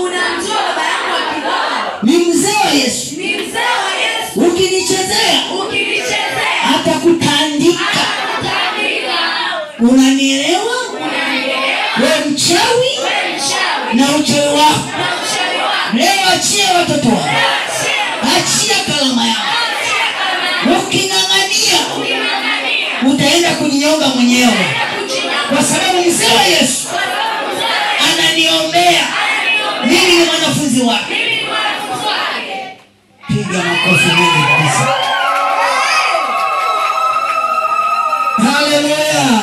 Unamjua baba yangu wa kiroho? Ni mzee wa Yesu. Ni mzee wa Yesu. Ukinichezea, ukinichezea, atakutandika. Atakutandika. Unanielewa? Unanielewa? Wewe mchawi, wewe mchawi, na uchawi wako. Na uchawi wako. Leo achia watoto wako. Leo achia. Achia kalama yako. Achia kalama yako. Uking'ang'ania, uking'ang'ania, utaenda kujinyonga mwenyewe. Kwa sababu mzee wa Yesu ananiombea. Mimi ni mwanafunzi wake. Piga makofi mengi kabisa. Haleluya.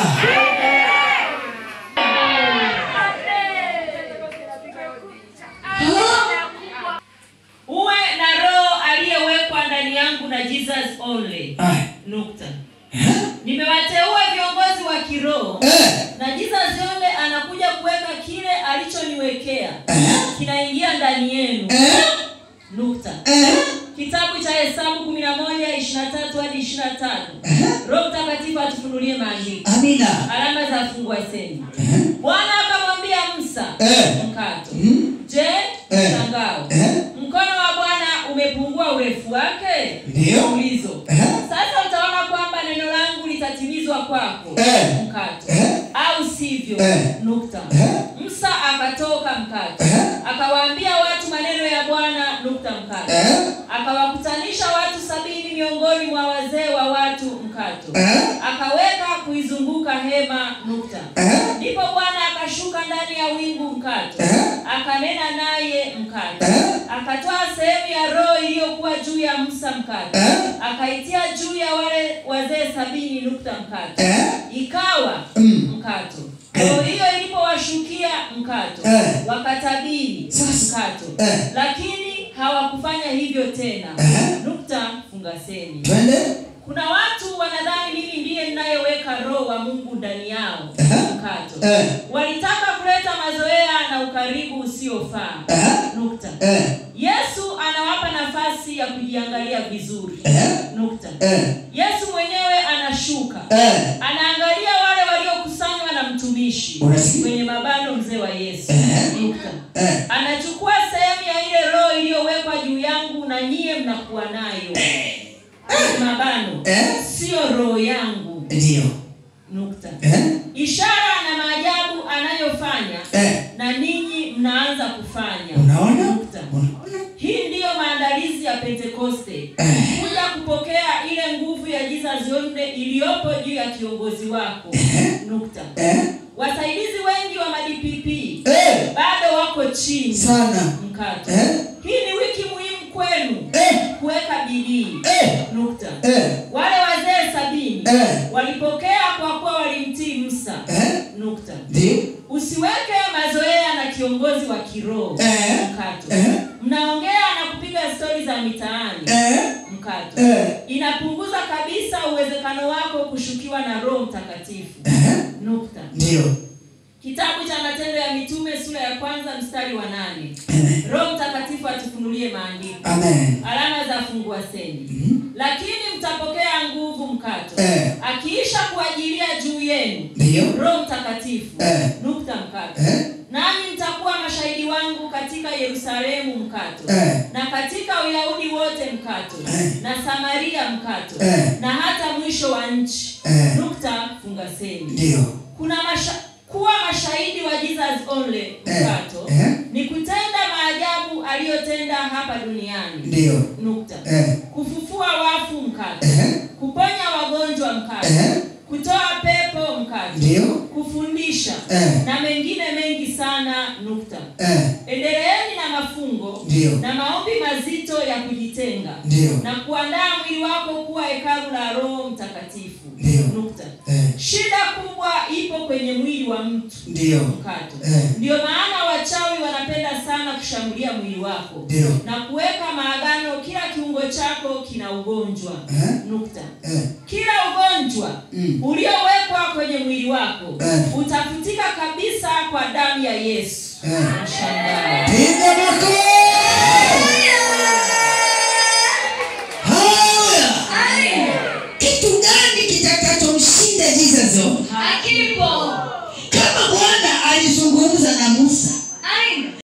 Uwe na roho aliyewekwa ndani yangu na Jesus only. Nukta. Nimewateua viongozi wa kiroho. Na Jesus only anakuja kuweka kile alichoniwekea. Kinaingia ndani yenu. Nukta. Kitabu cha Hesabu 11:23 hadi 25. Roho Mtakatifu atufunulie maandiko. Amina. Alama za fungua semi. Bwana akamwambia Musa, mkato. Je, mshangao. Mkono wa Bwana umepungua urefu wake? Ndio. Ulizo. Sasa utaona kwamba neno langu litatimizwa kwako. Mkato. Au sivyo. Nukta. Musa akatoka mkato. Akawaambia watu maneno ya Bwana. Nukta mkato. Akawakutanisha watu 70 miongoni mwa wazee wa watu mkato. Akaweka kuizunguka hema. Nukta. Ndipo Bwana akashuka ndani ya wingu mkato. Akanena naye mkato. Akatoa sehemu ya roho iliyokuwa juu ya Musa mkato. Akaitia juu ya wale wazee 70. Nukta mkato. Ikawa mkato. Roho hiyo ilipowashukia mkato, wakatabiri mkato. Lakini hawakufanya hivyo tena. Nukta fungaseni. Twende. Kuna watu wanadhani mimi ndiye ninayeweka roho wa Mungu ndani yao. Mkato. Walitaka kuleta mazoea na ukaribu usiofaa. Nukta. Yesu anawapa nafasi ya kujiangalia vizuri. Nukta. Yesu mwenyewe anashuka. Anaangalia wale waliokusanywa na mtumishi kwenye mabano mzee wa Yesu. Nukta. Anachukua sehemu ya ile roho iliyowekwa juu yangu na nyie mnakuwa nayo. Mabano. Sio roho yangu. Ndio. Nukta. Ishara na maajabu anayofanya na ninyi mnaanza kufanya. Unaona? Nukta. Hii ndiyo maandalizi ya Pentekoste. Kuja kupokea ile nguvu ya Jesus only iliyopo juu ya kiongozi wako. Nukta. Wasaidizi wengi wa DPP bado wako chini sana. Mkato. Hii ni wiki muhimu kwenu kuweka bidii. Nukta. Wale wazee 70 walipokea kwa kuwa walimtii Musa. Nukta. Ndio. Usiweke mazoea na kiongozi wa kiroho. Mkato. Mnaongea na kupiga stori za mitaani. Mkato. Inapunguza kabisa uwezekano wako kushukiwa na Roho Mtakatifu. Nukta. Ndio. Kitabu cha Matendo ya Mitume sura ya 1 mstari wa 8. Roho Mtakatifu atufunulie maandiko. Amen. Alama za fungua semi. Lakini mtapokea nguvu mkato. Akiisha kuajilia juu yenu Roho Mtakatifu. Nukta mkato. Nanyi mtakuwa mashahidi wangu katika Yerusalemu mkato. Na katika Uyahudi wote mkato. Na Samaria mkato. Na hata mwisho wa nchi. Nukta fungaseni. Ndio. Kuna kuwa mashahidi wa Jesus only mkato. Ni kutenda maajabu aliyotenda hapa duniani. Ndio. Nukta. Kufufua wafu mkato. Kuponya wagonjwa mkato. Kutoa pepo mkato. Ndio. Kufundisha. Na mengine mengi sana. Nukta. Endeleeni na mafungo. Ndio. Na maombi mazito ya kujitenga. Ndio. Na kuandaa mwili wako kuwa hekalu la Roho Mtakatifu. Ndio. Nukta. Shida kubwa ipo kwenye mwili wa mtu. Ndio. Mkato. Ndio maana wachawi wanapenda sana kushambulia mwili wako. Ndio. Na kuweka maagano kila kiungo chako kina ugonjwa. Nukta. Kila ugonjwa uliowekwa kwenye mwili wako utafutika kabisa kwa damu ya Yesu. Piga